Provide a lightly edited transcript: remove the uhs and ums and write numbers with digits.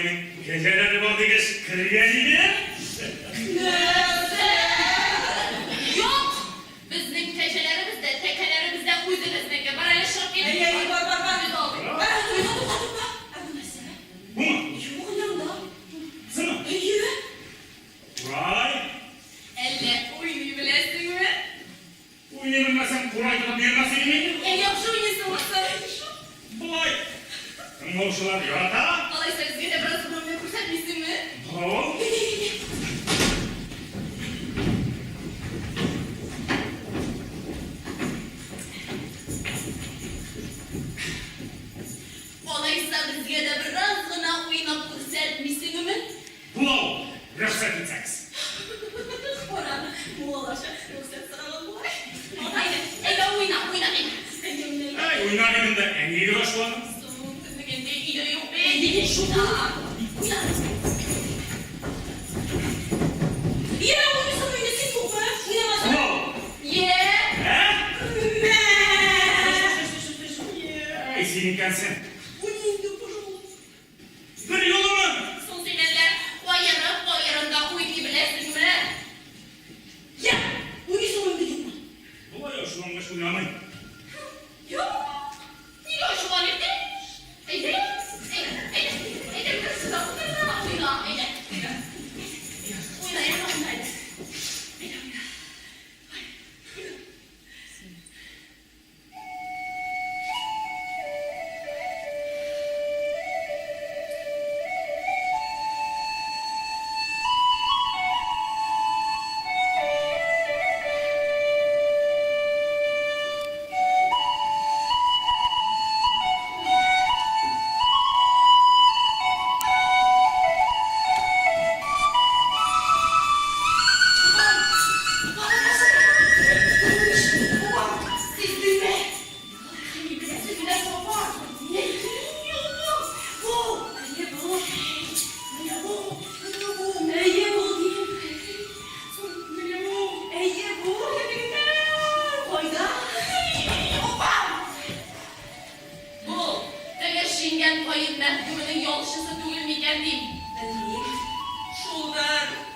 абыйның кәҗәләре бар дигәч, кергән идем. Нәрсә? Юк! Безнең кәҗәләребез дә, тәкәләребез дә үзебезнеке. Бар әле, чыгып кит. Әйе, әйе, бар, бар, бар. Күз алдый. Ә, тукта, тукта, тукта. Ә бу нәрсә? Бумы? Юк, янда. Сынмы? Әйе. Курай. Әллә уйный беләсеңме? Уйный белмәсәм, курай тотып йөрмәс идем инде. Ә яхшы уйныйсың булса? Болай. Тыңлаучылар ярата. Алайса безгә дә бераз гына уйнап күрсәтмисеңме? Бул. Алайса безгә дә бераз гына уйнап күрсәтмисеңме? Була ул, рөхсәт итсәгез. Кара, муллаларча рөхсәт сораган була. Әйдә, әйдә уйна, уйна, әйдә. Әйдә, уйна. Әй, уйнар идем дә, әниегез ачулана. Соң, безнең әнкәй өйдә юк бит. Әйдә, шунда. Уйна. Йә, уйныйсың инде, син юкмы? Уйнамасаң. Була ул. Йә. Ә? Мә! Әй, син икәнсең. Уйна инде, пожалуйста. Бер юлымы? Соң син әллә аерып-аерым да уйный беләсеңме? Я, уйныйсыңмы инде, юкмы? Болай ачулангач уйнамыйм. Юк. Нигә ачуланыйк ди? Әйдә, әйдә, әйдә, әйдә, бер сюда утыр да уйна, әйдә. Уйна, әйдә, уйна, әйдә. Әйдә, уйна. Сиздеңме? Бу, теге шиңгән каен мәхдүменең ялчысы түгел микән, дим. Белмим. Шулдыр.